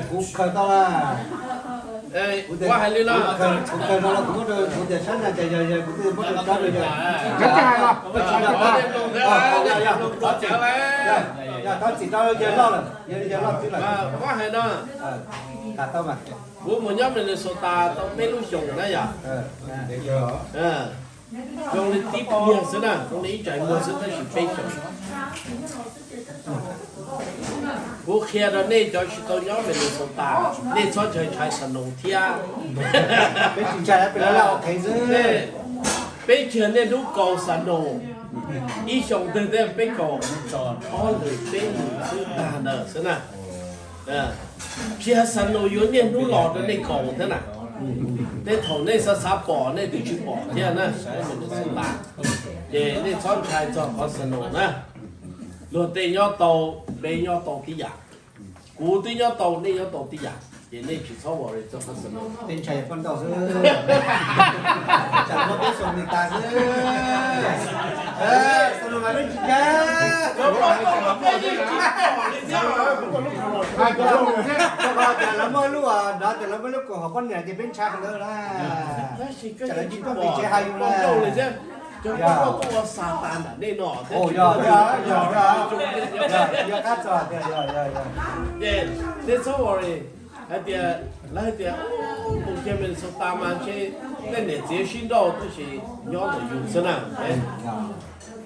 Kuv khaws tau la. Kuv hais li no, kuv khaws tau la, kuv muab rau kuv tias sab na, ces yog yog kuv twb muab rau sab rau yog. Yog thov txim rau yawg loj lawm, yog yawg loj twb lawm. Kuv hais no, kuv mus nyob Minnesota tau peb lub xyoos na yom. Zoo li tib pliag xwb na, zoo li ib tsam muag xwb tab sis peb xyoos. Kuv qhia rau nej cov tsis tau nyob Minnesota, nej txhob ntshai ntshai snow thiab. Peb tsis ntshai, peb tsis ntshai, peb tsis ntshai nej lub kaus snow. Ib xyoos twg tej peb kaus txog ob lwm peb lwm xwb tag ntawd xwb na. Tsis hais snow yuav niaj hnub los rau nej kaus thiab na. Tej thaum nej xav xav pom nej twb tsis pom thiab na, Minnesota. Ces nej txhob ntshai txog qhov snow na. Luag tej nyob tau, peb nyob tau tib yam. Kuv twb nyob tau, nej nyob tau tib yam, ces nej tsis txhob worry txog qhov snow. Tej ntshai poj nrauj xwb, tsam muab peb xyoo li tas xwb. Xyoo no mas peb tsis ntshai. Tias lawv muaj lub, nrov tias lawv muaj lub kaus hauv poj niam ces peb ntshai heev lawm na. Tsam lawv tsis tuaj pem tsev hais yus na. Cov poj nrauj tuaj ua xav tas ntawm nej no. Yog, yog, yog, yog qab txog tias yog, yog, yog. Ces nej txhob worry hais tias, lawv hais tias mus kiag Minnesota mas ntshe tej niam txiv sib nrauj tab sis nyob ntawm yus xwb na.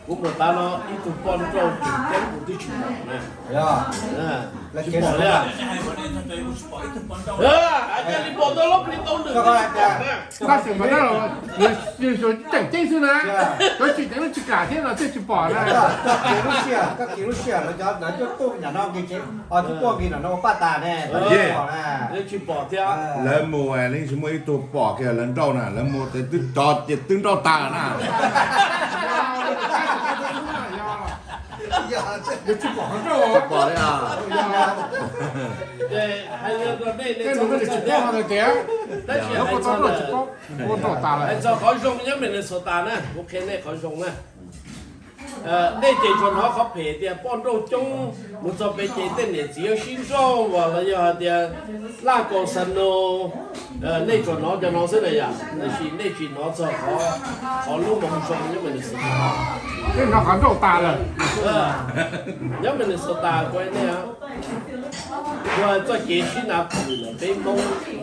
Kuv mus tav no ib tug poj nrauj tseem ceeb kuv twb tsis pom na. Tsis pom li. Cov li pom tau lub plis tau lwm tus tsis pom na. Tseem ceeb xwb na, cov tsis ceeb tsis kam thiab no thiaj tsis pom na. Koj kiv lub sij hawm, koj kiv lub sij hawm lawv cov tuaj nram no nqis tsev, ho twb tuaj nqis nram no ua paj tas ne, tsis pom na. Tsis pom thiab. Lawv mus leej tsis muaj ib tug pom kiag lawv nrauj na, lawv mus ces twb rov ces twb nrauj tas na. Tsis pom li. Tej no tsis pom tias, tab sis hais txog, hais txog qhov zoo nyob Minnesota na, kuv qhia nej qhov zoo na. Nej ces tsuas hnov qhov phem tias poj nrauj coob, mus txog pem ces tej niam txiv yuav sib nrauj los yog hais tias laj kaus snow, nej tsuas hnov cov no xwb na yom, tab sis nej tsis hnov txog qhov, qhov lub moo zoo nyob Minnesota. Tej hnov qhov nrauj tas lawm. Nyob Minnesota kuv hais nej, kuv txoj kev sib nav pwm lawm peb Hmoob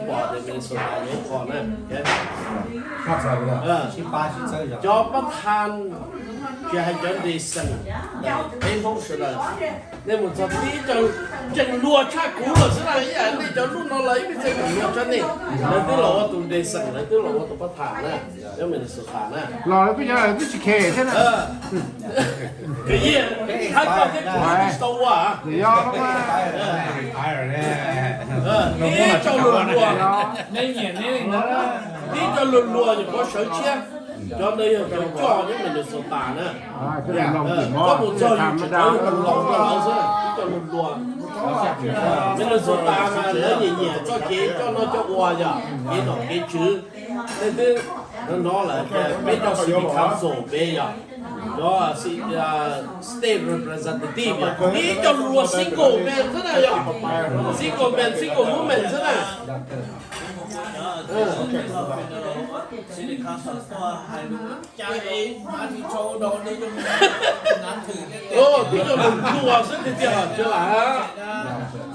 pom tias Minnesota yuav ib qho na. Cov pab than, tsis hais cov nres xeem, peb Hmoob sawv daws, nej mus txog tib co tseem hluas tshaj kuv lawm xwb na, nej cov lub no los ib peb txheej luag tshaj nej, lawv twb los ua tus nres xeem, lawv twb los ua tus pab than na, nyob Minnesota na. Los lawv twb yog twb tsis khe thiab na. Kws yij, hab koj thiab kuv twb tsis tau ua. Ib co lus luag, ib co lus luag nyuam qhuav sawv tshiab, cov ntawd yog cov coj nyob Minnesota na. Koj mus txog yus tseem cov yus laus laus xwb, ib co lus luag. Minnesota mas lawv nyiam nyiam txoj kev coj noj coj ua yog kev nom kev tswv. Nej twb hnov lawm tias peb cov city council peb yog, cov state representative yog ib co lus luag single man xwb na yog, single man single woman xwb na. Twb cov lus luag xwb tiag tiag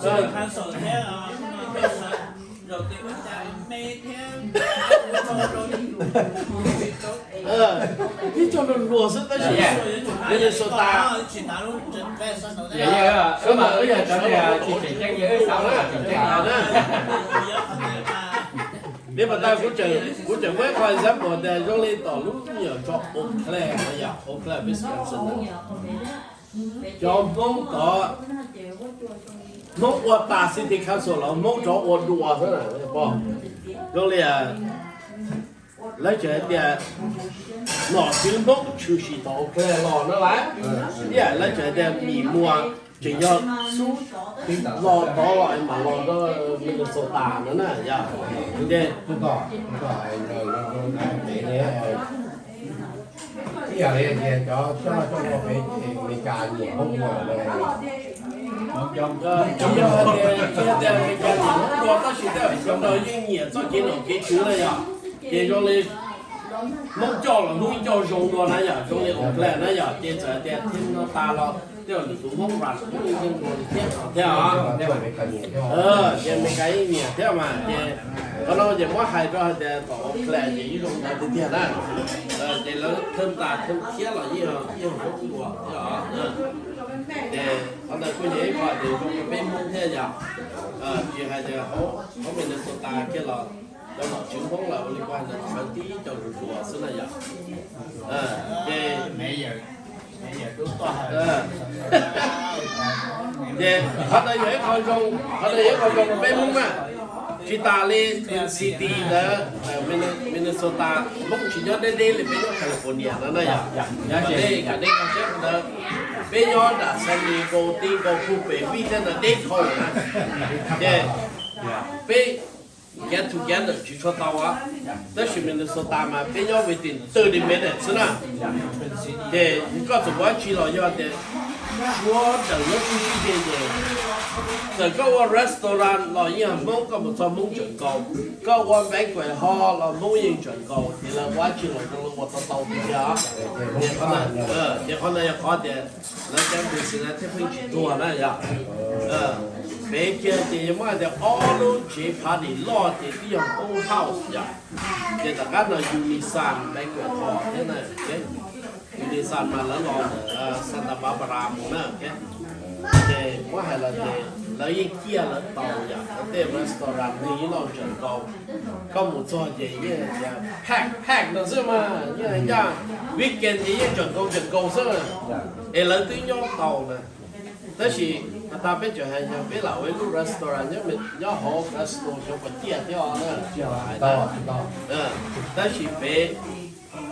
sawv daws. Twb cov lus luag xwb tab sis Minnesota, wb yog cov tsis tseem ceeb, wb xav tseem ceeb. Li mas tas kuv tseem muab ib qho example tias zoo li tom lub me nyuam tso Eau Claire no yog Eau Claire, Wisconsin no. Cov Hmoob tod, Hmoob ua tas city council los Hmoob rov ua dua xwb. Zoo li lawv tseem hais tias nom tswv Hmoob tshwm sim tom Eau Claire los na lawm, ib yam lawv tseem hais tias Mim Muas tseem yog xub los tod los es mam los rau Minnesota no na yog. Ces ib yam li tias cov coj noj coj ua pem Amelikas nyiam Hmoob ua lawm no. Tsis yog hais tias, tsis yog tias Amelikas nyiam Hmoob dua, tab sis tej zaum cov no yeej nyiam txoj kev nom kev tswv na yom. Ces zoo li Hmoob coj los Hmoob coj zoo dua na yom, zoo li Oakland na yom, ces txawm hais tias thiab no tas los tej zaum lwm tus Hmoob ram Hmoob yeej zoo dua li thiab thiab os. Ces Amelikas yeej nyiam thiab mas ces qhov no ces muab hais rau hais tias tom Oakland ces yeej zoo ntawd tiag tiag na. Ces lawv thawj tas thawj thiab los yeej yeej Hmoob dua thiab os. Ces qhov ntawd kuj yog ib qho tias zoo rau peb Hmoob thiab yom. Tsis hais tias hauv Minnesota kiag los cov nom tswv Hmoob lawm ua li kuv hais ntawd sawv tib cov zuj zus xwb na yom. Ces, ces qhov ntawd yog ib qho zoo, qhov ntawd yog ib qho zoo rau peb Hmoob na. Tsis tas li Twin City ntawd, Minnesota, Hmoob tsis nyob deb deb li peb nyob California no na yom. Yog li kam deb qhov siab ntawd, peb nyob nram San Diego, San Diego puag pem vij thaj ntawd deb dhau na. Ces peb get together tsis tshua tau os. Tab sis Minnesota mas peb nyob within thirty minutes xwb na. Ces koj txawm mus dab tsi los yog tias suav daws nyob sib sib ze ces txawm koj ua restaurant los yeej yog Hmoob, koj mus txog Hmoob tseem nkaus, koj ua banquet hall los Hmoob yeej tseem nkaus, ces lawv ua dab tsi los zoo li ua tau tau tiag tiag. Ces qhov ntawd yog qhov tias lawv cov business thiaj pheej tsis tuag na yom. Pem kiag ces yog muab hais tias ob lub tsev party loj ces twb yog Hmoob house yom. Ces tom qab no Unison banquet hall thiab na. Unison mas lawv los ntawm Santa Barbara mus na. Ces muab hais los ces lawv yeej ciaj lawv tau yom, lawv tej restaurant yeej loj tseem nkaus. Koj mus txog ces yeej pack pack no xwb mas, yeej ncaj, weekend ces yeej tseem nkaus tseem nkaus xwb. Es lawv twb nyob tau na. Tab sis tas peb tseem hais yog peb lam ua ib lub restaurant nyob hauv Fresno xyov puas ciaj thiab os na. Tab sis pem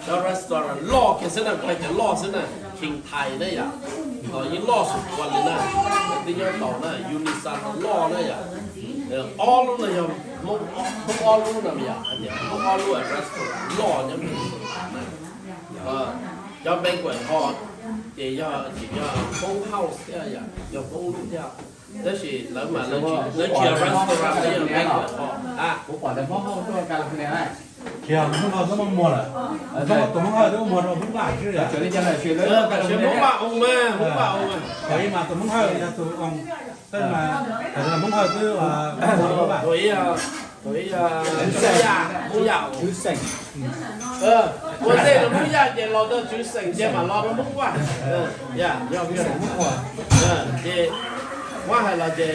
cov restaurant loj kiag xwb na, kuv hais tias loj xwb na, King Thai na yom, los yeej loj xum kua li na, twb nyob tau na, Unison los loj na yom. Ob lub no yog Hmoob ob lub no yom, hais tias Hmoob ob lub restaurant loj nyob Minnesota na. Cov banquet hall ces yog tseem yog Hmoob house thiab yom, yog Hmoob lub thiab. Tab sis lawv mas lawv tsis yog restaurant, lawv yog banquet hall. Tsis yog, hnub no twb muaj muag lawm. Tus Hmoob Hawj twb muag rau Hmoob Vaj xwb. Tam sim Hmoob Vaj oo mas, Hmoob Vaj oo mas. Tus ib mas tus Hmoob Hawj yog tus oo, tab mas Hmoob Hawj twb muag rau Hmoob Vaj. Tus ib, Hmoob Yaj, Hmoob Yaj oo. Ua ntej rau Hmoob Yaj ces los rau Tswv Xeem ces mam los rau Hmoob Vaj. Yog Hmoob Vaj ces muab hais los ces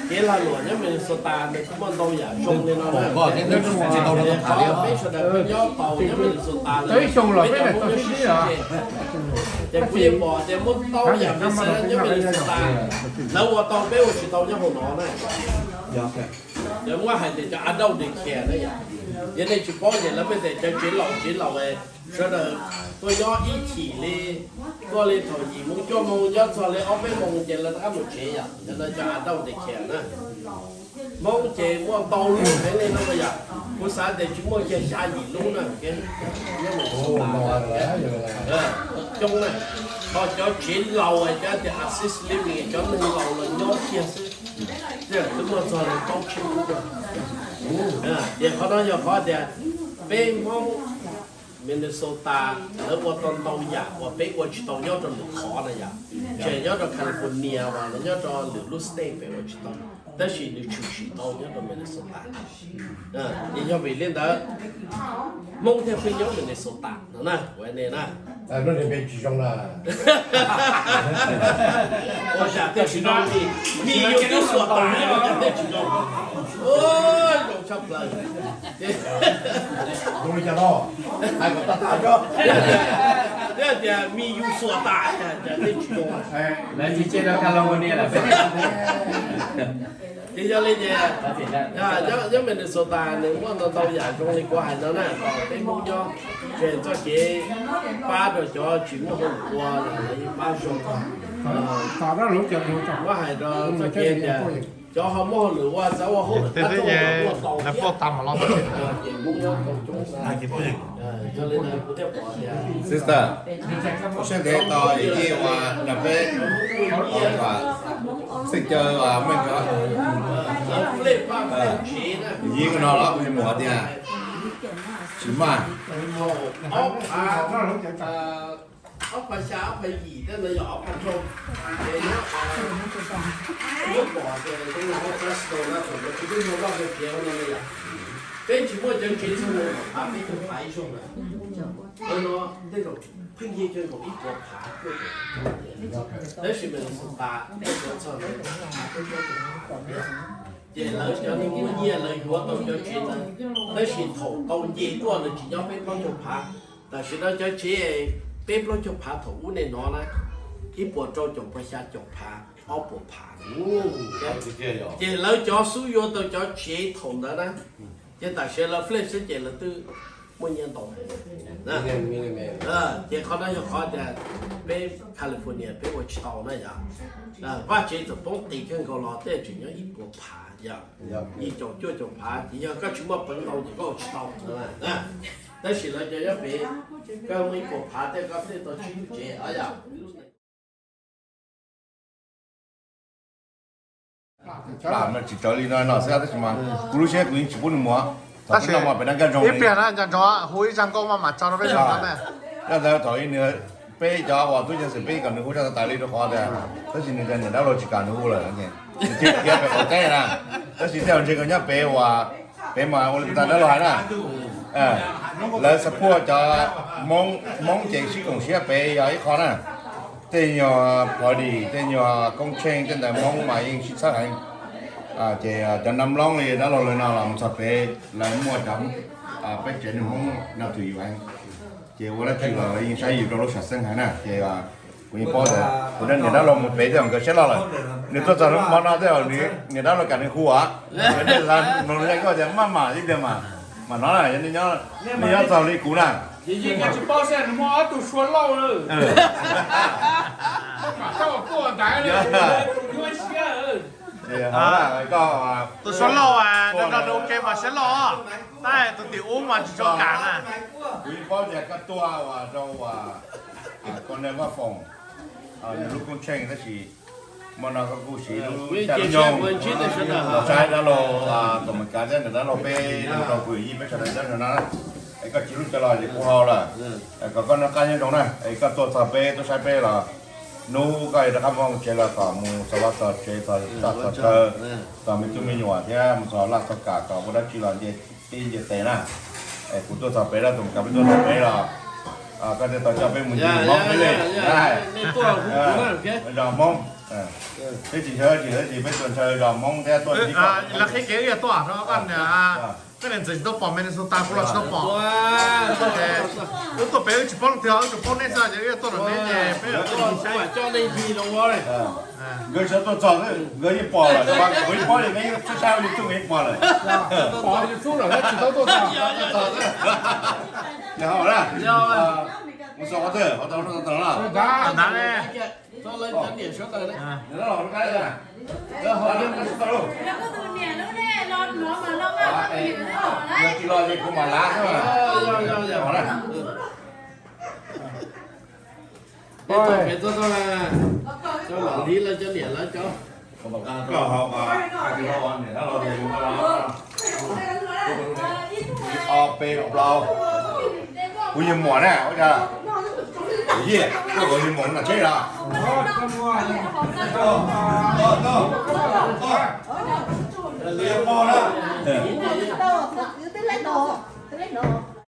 kev lag luam nyob Minnesota nws kuj muaj ntau yam zoo li no na. Peb sawv daws peb nyob tau nyob Minnesota lawm, peb cov Hmoob nyob sib sib ze. Ces kuv yeej pom tias muaj ntau yam nyob Minnesota, lawv ua tau peb ua tsis tau nyob hauv no na. Yog muab hais tias cov adult daycare na yom, yog nej tsis paub ces lawv pheej tias cov tsev laus tsev laus sawv daws tuaj nyob ib chim li, tuaj li thaum yim moo cuaj moo nyob txog li ob peb moo ces lawv rov qab mus tsev yom, cov no cov adult daycare na. Hmoob ces muaj ntau lub heev li no yom, kuv xav tias tsis muaj kiag xya yim lub na. Coob na, ho cov tsev laus cov tias assisted living cov neeg laus los nyob kiag xwb, twb muaj txog li plaub tsib lub. Ces qhov no yog qhov tias peb Hmoob Minnesota lawv ua tau ntau yam uas peb ua tsis tau nyob rau lwm qhov na yom. Tseem nyob rau California los lawv nyob rau lwm lub state peb ua tsis tau, tab sis nws tshwm sim tau nyob rau Minnesota. Ces yog vim li ntawd Hmoob thiaj pheej nyob Minnesota no na, ua ne na. Ua cas tej tsis zoo li, mi yus twb xuas tas, tej tsis zoo. Zoo tshaj plaws. Hais kom tag tas, thiab tias mi yus xuas tas, tej tsis zoo. Lawv tsis tse rau California lawm. Ces yog li ces nyob Minnesota nws muaj ntau ntau yam zoo li kuv hais no na, peb Hmoob nyob tseem txoj kev pab rau cov tsis muaj hauj lwm ua los lawv yeej pab zoo. Muab hais rau txoj kev tias Cov ho muaj hauj lwm ua txawv ua hauj lwm tab tuaj ua tau thiab. Ces Hmoob nyob tau coob. Yog li ntawd kuv thiaj pom tias sister, sab ntev tau ib ua nram peb, xeem caw meej cov, ib ko no los kuv muam tias tsis maj. Ob phav xya ob phav yim tej ntawd yog ob phav rau, ces nyob, nyob pom tias zoo li hauv Fresno na, thaum ntawd kuv twb muaj loj hau tiav no yom, peb tsis muaj cov tsev txog nees nkaum phav peb caug phav ib zaug na. Qhov no tej zaum pheej yig kawg nkaus ib puas phav, tab sis Minnesota peb tsuas txog nees nkaum phav peb caug phav. Ces lawv cov neeg muaj nyiaj lawv yuav tau cov tsev ntawd, tab sis thaum tau nce tuaj nws tsis nyob peb plaub caug phav. Tam sim no cov tsev peb plaub caug phav thaum ub nej hnov na, ib puas rau caum puas xya caum phav, ob puas phav. Ces lawv cov xub yuav tau cov tsev thaum ntawd na, ces tam sim lawv flip xwb ces lawv twb muaj nyiaj ntau. Ces qhov no yog qhov tias peb California peb ua tsis tau na yom. Vaj tsev txawm poob qis kawg nkaus los tej tseem nyob ib puas phav yom, ib caum cuaj caum phav, ces yog koj tsis muaj peev ntau ces koj ua tsis tau. Tab sis lawv cov nyob pem, koj muaj ib puas phav tej koj thiaj tau tsib lub tsev os yom. Plam no tsis txawv li no no xwb tab sis mas kuv lub siab kuv yeej tsis pub nws mus. Tab sis no mas pem dab nkaj zoo ib pliag na nco ntsoov hu ib zaj nkauj maj mam tso rau peb mloog na. Yog ntawd thaum ub nws, peb cov uas tub ceev xwm peb kom nws hu zaj tawv tawv li rau qhov tias tab sis nws tias niam dab laug tsis kam nws hu lawm, nws thiaj khiav pem qaum teb na. Tab sis tej zaum ntshe koj nyob pem uas pem mas ua li kuv tus dab laug hais na, lawv support cov Hmoob, Hmoob ces sib koom siab pem yog ib qho na. Tej nyuag party, tej nyuag koob tsheej tej ntawd Hmoob mas yeej sib txhawb heev. Ces cov Nam Loob li dab laug lawv no los mus txog pem lawv muaj cov peb tsev neeg Hmoob no thwm yus heev. Ces ua dab tsi los lawv yeej saib yus rau lub sam xeeb heev na. Ces kuv yeej paub tias kuv niam dab laug mus pem tej zaum nkawd siab loj lawm. Nws tuaj txog lub hmo no tej zaum niam dab laug kam nws hu os. Nws nyob koj tias maj mam ib pliag mas, mas hnov na, yog nej nyob txog li kuv na. Tus suav lauj, nrog nws ua ke mas siab loj, tab tus tim ub mas tsis tshua kam na. Kuv yeej paub tias koj tuaj ua rau ua, koj nej vaj foom, nws lub koob tsheej tab sis hmo no koj kuj siv lub caij lub nyoog los saib dab laug, kom mus kav thiab nrog dab laug peb rau pwm yij peb sawv daws nyob no na. Es koj tsis lub coj los ces kuv hau lawm. Kom koj noj qab nyob zoo na, es koj tuaj txog peb tuaj saib peb los hnub koj rov qab mus tsev los kom mus txog vaj txog tsev, txog chaw, txog me tub me nyuam thiab mus txog laj txog kam kom ua dab tsi los nce teb nce tes na. Es kuv tuaj txog pem lawm, tus mus kav peb tuaj txog pem los koj thiaj tau coj peb mus ncig Hmoob peb li. Zos Hmoob, peb tsis ntshaw tsis ntshaw tsis peb tuaj ntshaw zos Hmoob thiab tuaj ib qhov. Lawv qhib kev wb yuav tuaj rau koj niam, koj niam ntxawm tsis tau pom Minnesota, kuv los tsis tau pom. Wb tuaj pem wb tsis paub leej twg, wb tsuas paub neb xwb ces wb yuav tuaj rau neb ces peb coj nej ncig los ua. Nkawd tsis tau tuaj txog, nkawd yeej pom lawm, kuv yeej paub li, nkawd yeej saib saib YouTube yeej pom lawm. Pom YouTube lawm tsis tau tuaj txog. Mus xaus qhov twg, qhov tau tau na. Ntawd ne. Txog lawv cov niam sawv daws ne. Lawv ho tsis tau lauj. Yog tsis los ces kuv mam lav xwb. Peb txog pem txog txog, cov mam li lawv cov niam lawv cov. Koj ho hais tias niam dab laug, ob peb plaub, kuv yawg muam na, ua cas, yij, koj kom yawg muam nram tsheb los. Tus yawg pog na.